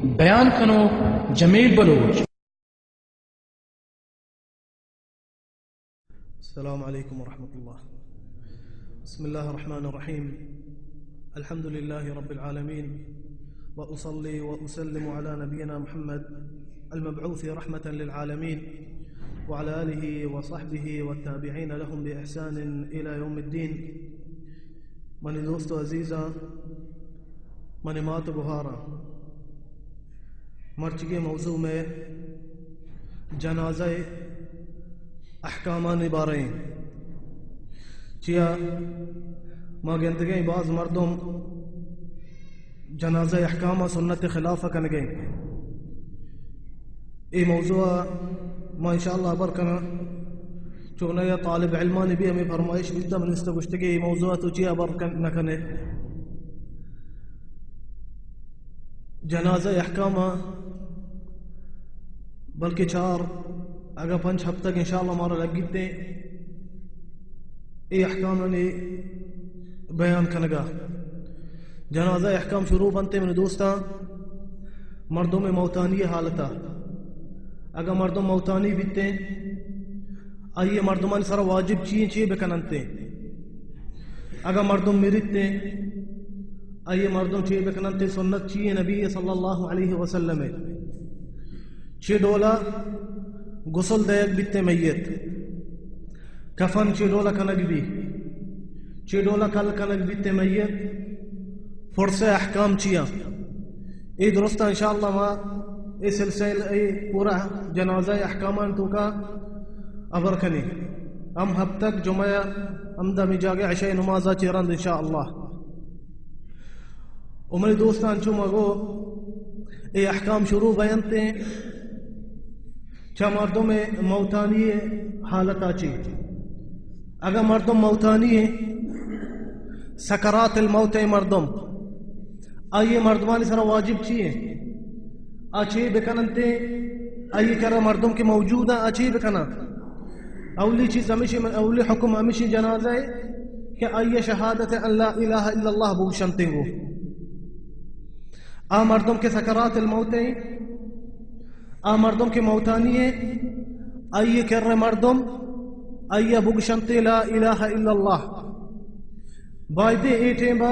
بیان کنوک جمیل بلوچ۔ السلام عليكم ورحمة الله. بسم الله الرحمن الرحيم. الحمد لله رب العالمين، وأصلي وأسلم على نبينا محمد المبعوث رحمة للعالمين، وعلى آله وصحبه والتابعين لهم بإحسان إلى يوم الدين. منی دوست و عزیزاں، منی مات و گہاراں، مرچیگیں موضوع مئے جنازہ ءِ احکامانی بارہ ایں۔ چیا ما گندگیں باز مردم جنازہ ءِ احکام ءَ سنت ءِ خلاف ءَ کنگیں۔ اے موضوع ءَ ما انشاءاللہ ہبر کناں۔ چونایا طالب علمانی بھی ہمے فرمائش بیتا، من است گوشتگے اے موضوع ءَ تو چی ہبر کن، نہ کنے؟ جنازہ ءِ احکام ءَ بلکہ چار، اگاں پنچ ہفتگ انشاءاللہ مارا لگیت ایں اے احکامانی بیان کنگا۔ جنازہ ءِ احکام شروع بنت، منی دوستاں، مردم موتانی حالتا۔ اگاں مردم موتانی بیت ایں، آئی مردمانی سرا واجب چی ایں، چی بکننت ایں؟ اگاں مردم مریت ایں، آئی مردم چی بکننت ایں؟ سنت چی ایں نبی صلی اللہ علیہ وسلم ءِ؟ چی ڈولا غسل دئیگ بیت ایں میت؟ کفن چی ڈولا کنگ بی؟ چی ڈولا کل کنگ بیت ایں میت؟ فرض ءِ احکام چی ایں؟ اے درست انشاءاللہ ما اے سلسلہ، اے پورا جنازہ ءِ احکامان توکا ہبر کنیں۔ ہم ہفتگ جمعہ ءَ ہمدا ہمے جاگہ عشاء ءِ نماز ءَ چہ رند انشاءاللہ۔ و منی دوستاں، چو ما گو اے احکام شروع بینت ایں چہ مردم موتانی حالتا چی۔ اگاں مردم موتانی ایں، سکرات الموت ایں مردم، آئی مردمانی سرا واجب چی ایں؟ آ چی بکننت ایں؟ آئی کرا مردم کہ موجود ایں، آ چی بکناں؟ اولی چیز ہمیشی، اولی حکم ہمیشی جنازہ ءِ کہ آئی شہادت ان لا الہ الا اللہ بگوشنت ایں گو۔ آ مردم کہ سکرات الموت ایں، آ مردم کہ موتانی ایں، آئی کر مردم، آئی بگشنت لا الہ الا اللہ۔ بایدیں اے ٹیمبا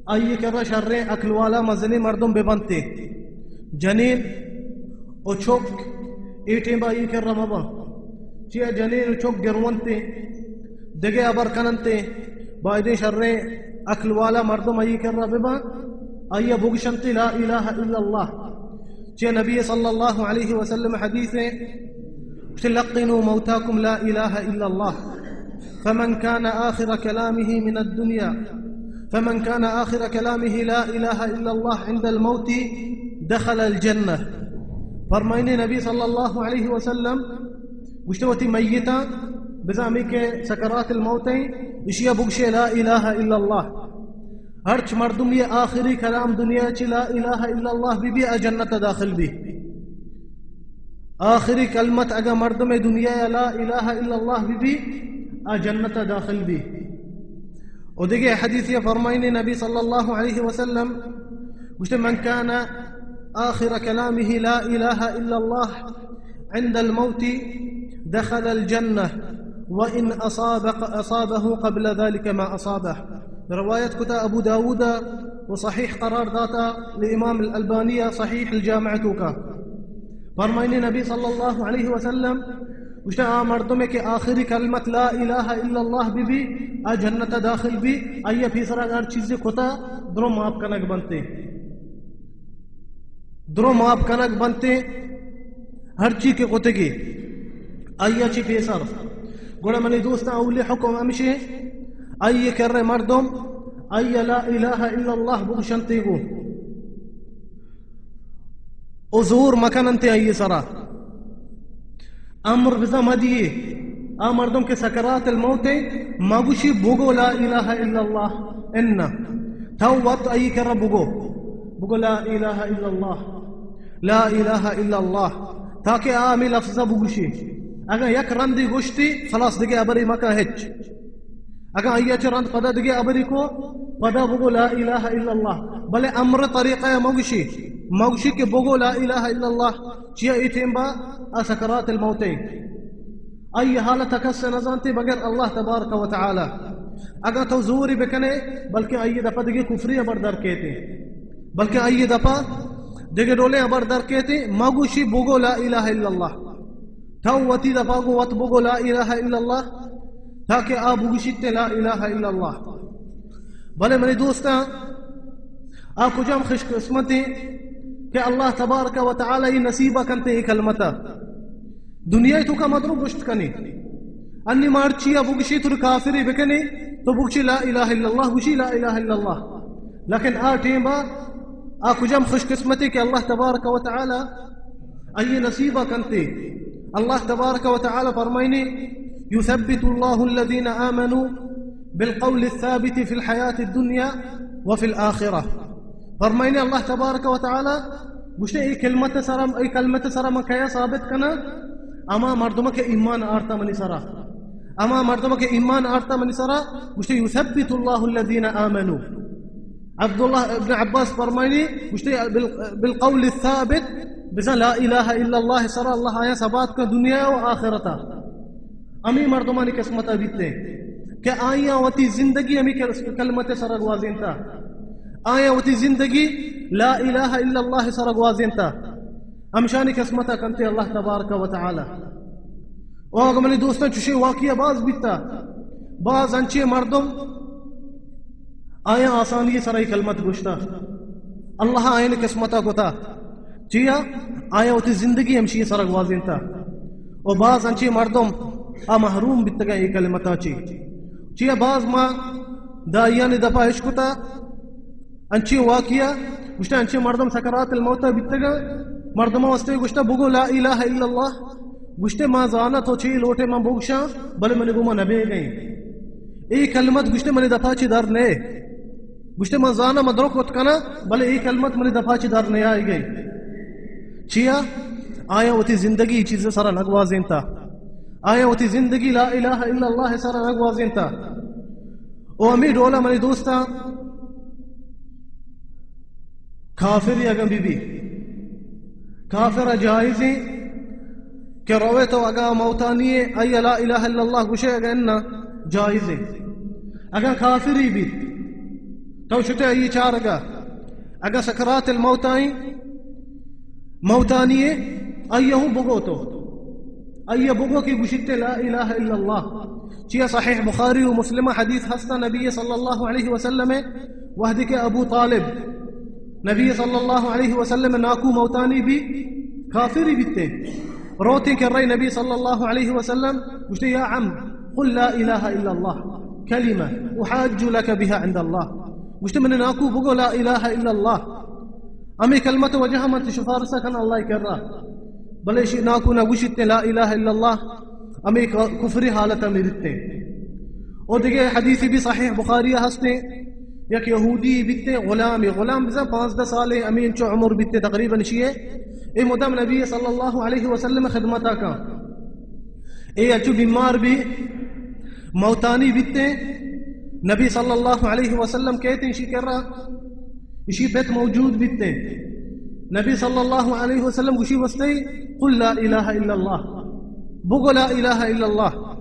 آئی کر شریں عقل والا مزنیں مردم ببنت۔ جنین و چک اے ٹیمبا آئی کر مباں۔ چیا جنین و چک گرونت، دگہ ہبر کننت، بایدیں شریں عقل والا مردم آئی کر بباں، آئی بگشنت لا الہ الا اللہ۔ چہ نبی صلی اللہ علیہ وسلم حدیث ایں، گوشت، لقنوا موتاکم لا الہ الا اللہ، فمن کان آخر کلامہ من الدنیا، فمن کان آخر کلامہ لا الہ الا اللہ عند الموت دخل الجنہ۔ فرمائنی نبی صلی اللہ علیہ وسلم، گوشت، وتی میتاں، بزاں ہمے کہ سکرات الموت ایں، اشیا بگشے لا الہ الا اللہ۔ ہرچ مردمی آخری کلام دنیا چی لا الہ الا اللہ بی بی، آ جنت داخل بی۔ آخری کلمت اگاں مردم دنیا لا الہ الا اللہ بی بی، آ جنت داخل بی۔ و دگہ حدیث فرمائنی نبی صلی اللہ علیہ وسلم، گوشت، من کان آخر کلامہ لا الہ الا اللہ عند الموت دخل الجنہ وان اصاب، اصابہ قبل ذلك ما اصابہ۔ روایت کتا ابو داود و صحیح قرار داتا لامام الالبانی صحیح الجامع توکا۔ فرمائنی نبی صلی اللہ علیہ وسلم، گوشت، آ مردمے کہ آخری کلمت لا الہ الا اللہ بی بی، آ جنت داخل بی، آئی پیسرا ہر چیزے کتا، درو معاف کنگ بنتے۔ درو معاف کنگ بنتے، ہر چی کہ کتگی، آئی چی پیسر۔ گڑا منی دوستاں، اولی حکم ہمشی، آئی کر مردم، آئی لا الہ الا اللہ بگشنتے گو۔ و زور مکننتے آئی سرا۔ امر بزاں مدیے۔ آ مردم کہ سکرات الموت ایں، مگوشی بگو لا الہ الا اللہ۔ انا۔ تو وت آئی کرا بگو۔ بگو لا الہ الا اللہ۔ لا الہ الا اللہ۔ تاکہ آ ہمے لفظ بگوشی۔ اگاں یک رندی گوشتی، خلاص دگہ ابری مکن ہچ۔ اگاں آئی چہ رند پدا دگہ ابری کو، پدا بگو لا الہ الا اللہ۔ بلے امر طریقہ ءَ مگوشی، مگوشی کہ بگو لا الہ الا اللہ۔ چیا؟ اے ٹیم با آ سکرات الموت ایں۔ آئی حالت کس نہ زانتے بغیر اللہ تبارک و تعالی۔ اگاں تو زوری بکنے، بلکہ آئی دپا دگہ کفری ابر در کیتے، بلکہ آئی دپا دگہ ڈولیں ابر در کیتے۔ مگوشی بگو لا الہ الا اللہ۔ تو وتی دپا گو وت بگو لا الہ الا اللہ، تاکہ آ بگوشیت لا الہ الا اللہ۔ بلے منی دوستاں، آ کجام خوش قسمت ایں کہ اللہ تبارک و تعالی ای نصیبہ کنتے ای کلمتا۔ دنیا تو کا مدرو گشت کنے۔ انی مارچی ءَ بگشی تو کافری بکنے، تو بگشی لا الہ الا اللہ، گشی لا الہ الا اللہ۔ لیکن آ ٹیم با آ کجام خوش قسمتے کہ اللہ تبارک و تعالی آئی نصیبہ کنتے۔ اللہ تبارک و تعالی فرمائنی، یثبت اللہ الذین آمنوا بالقول الثابت فی الحیات الدنیا وفی الآخرہ۔ فرمائنی اللہ تبارک و تعالی گوشتے، اے کلمت سرا، اے کلمت سرا من کیا ثابت کنا؟ اما مردم کہ ایمان آرتا منی سرا، اما مردم کہ ایمان آرتا منی سرا، گوشتے، یثبت اللہ الذین آمنوا۔ عبداللہ ابن عباس فرمائنی، گوشتے، بال-، بالقول الثابت، بزاں لا الہ الا اللہ سرا اللہ آیا ثبات کا دنیا و آخرتا۔ امی مردمانی قسمتا بیتے کہ آیاں وتی زندگی امی کل-، کلمت سرا گوازینتا، آیاں وتی زندگی لا الہ الا اللہ سرا گوازینتا۔ ہمشانی قسمتا کنتے اللہ تبارک و تعالی۔ او اگہ منی دوستاں، چوشیں واقعہ باز بیتا، باز انچیں مردم آیاں آسانی سرا ای کلمت گوشتا، اللہ آیانی قسمتا کتا۔ چیا؟ آیاں وتی زندگی ہمشی سرا گوازینتا۔ و باز انچیں مردم آ محروم بیتگا ای کلمتا چی۔ چیا؟ باز ما دائیانی دپا اشکتا، انچیں واقعہ، گوشتہ انچیں مردم سکرات الموت بیتگا، مردم واسطے گوشتہ بگو لا الہ الا اللہ۔ گوشتے، ما زانا تو چی لوٹے من بگشاں، بلے منی گوما نبے گئے۔ اے کلمت گوشتے منی دپا چی در نئے۔ گوشتے، من زانا من درو کت کنا، بلے اے کلمت منی دپا چی در نئے آئی گئے۔ چیا؟ آیا وتی زندگی چیز سرا نگوازینتا۔ آیا وتی زندگی لا الہ الا اللہ سرا نگوازینتا۔ او ہمے ڈولا منی دوستاں، کافری اگاں بی بی، کافر جائز ایں کہ روے تو اگاں موتانی اے، آئی لا الہ الا اللہ گوشے اگاں انا جائز ایں۔ اگاں کافری بیت، تو شتے آئی چارگا، اگاں سکرات الموت آئیں، موتانی اے، آئی ہوں بگو تو۔ آئی بگو کہ گوشتے لا الہ الا اللہ۔ چیا؟ صحیح بخاری و مسلم حدیث ہستا، نبی صلی اللہ علیہ وسلم وہدے کہ ابو طالب، نبی صلی اللہ علیہ وسلم ناکو موتانی بی، کافری بیتے، روتے کہ رئی نبی صلی اللہ علیہ وسلم گوشتے، یا عم، قل لا الہ الا اللہ کلمہ احاج لک بها عند اللہ۔ گوشتے، من ناکو بگو لا الہ الا اللہ۔ ہمے کلمت وجہ من تئی شفارسا کن اللہ کرا۔ بلے اشی ناکو نہ گوشتے لا الہ الا اللہ، ہمے ک-، کفری حالت میرتے۔ او دگہ حدیثی بی صحیح بخاری ہستے، یک یہودی بیتے غلام، غلام بزاں پانزدہ سالے، ہمے انچو عمر بیتے تقریباً اشی۔ اے مدام نبی صلی اللہ علیہ وسلم خدمتا کا۔ اے اچو بیمار بی، موتانی بیتے، نبی صلی اللہ علیہ وسلم کہتے اشی کرا، اشی پت موجود بیتے۔ نبی صلی اللہ علیہ وسلم گوشی واسطے، قل لا الہ الا اللہ، بگو لا الہ الا اللہ۔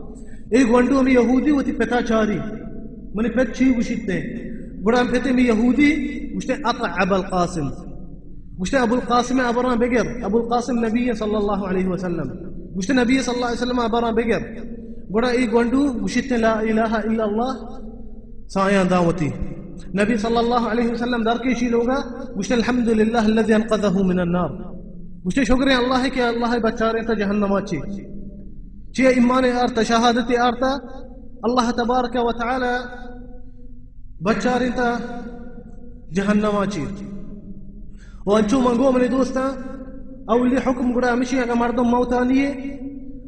اے گونڈو ہمے یہودی وتی پتا چاری، منی پت چی گوشیتے؟ گڑا ہم پتے ہمے یہودی گوشتے، اطع ابا القاسم۔ گوشتے، ابو القاسم ابراں بگر، ابو القاسم نبی صلی اللہ علیہ وسلم۔ گوشتے، نبی صلی اللہ علیہ وسلم ابراں بگر۔ گڑا اے گونڈو گوشتے، لا الہ الا اللہ، سایاں داں وتی۔ نبی صلی اللہ علیہ وسلم در کیشی لوگا، گوشتے، الحمدللہ الذی انقذہ من النار۔ گوشتے، شکر ایں اللہ کہ اللہ بچارینتا جہنما چی۔ چیا؟ ایمان آرتا، شہادت آرتا، اللہ تبارک و تعالی بچارینتا جہنما چی۔ و انچو من گو منی دوستاں، اولی حکم گڑا ہمشی، اگاں مردم موتانی اے،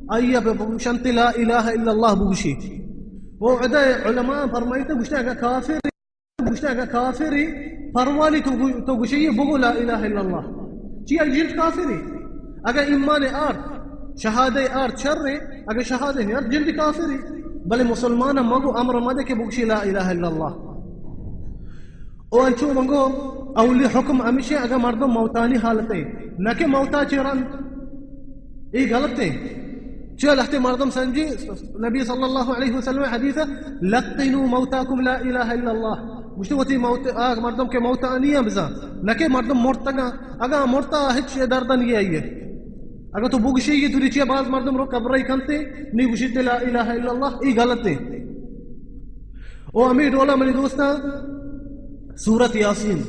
آئی ءَ بہ بگوشنت لا الہ الا اللہ بگوشی۔ و ادا علماء فرمائیت، گوشتے اگاں کافر، گوشتے اگاں کافر اے، پروانی تو گو-، تو گوشے یہ بگو لا الہ الا اللہ۔ چی اگاں جند کافر اے؟ اگاں ایمان آرت، شہادہ آرت شر اے، اگاں شہادہ نیارت جند کافر اے۔ بلے مسلمان مگو امر مدے کہ بگوشی لا الہ الا اللہ۔ او انچو من گو، اولی حکم ہمیشہ اگر مردم موتانی حالت ہے، نہ کہ موتا چہ رند، اے غلط ہے۔ چہ لہتے مردم سمجھی، نبی صلی اللہ علیہ وسلم حدیث، "لقنوا موتاکم لا الہ الا اللہ"، گوشتے وتی موت، آ مردم کہ موتانی ہیں بزاں، نہ کہ مردم مرتگا، اگر مرتا ہچ درد نہیں آئی ہے۔ اگر تو بگشی یہ دوری چیئے، بعض مردم رو قبر ہی کنتے، نہیں گوشتے لا الہ الا اللہ، اے غلط ہے۔ او ہمیں ڈولا منی دوستاں، سورت یاسین،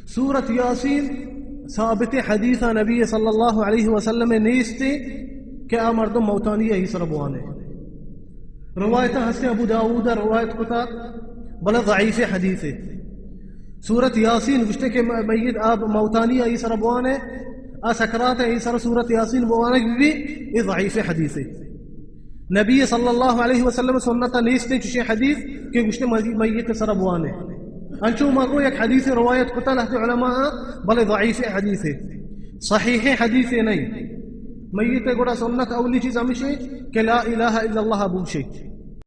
سورت یاسین ثابت حدیث نبی صلی اللہ علیہ وسلم نیستے کہ آ مردم موتانی ہی سر بوانے۔ روایت ہستے، ابو داؤد روایت کتا، بلے ضعیف حدیث ہے۔ سورت یاسین گوشتے کہ میت آ موتانی ہی سر بوانے، آ سکرات ہی سر سورت یاسین بوانے بھی، یہ ضعیف حدیث ہے۔ نبی صلی اللہ علیہ وسلم سنت نیست چشیں حدیث کہ گوشتے میت سر بوانے۔ انچو مرو یک حدیث روایت کتا لہتے علماء، بلے ضعیف حدیث ہے، صحیح حدیث نہیں۔ میت گڑا سنت اولی چیز ہمیشہ کہ لا الہ الا اللہ بوشے۔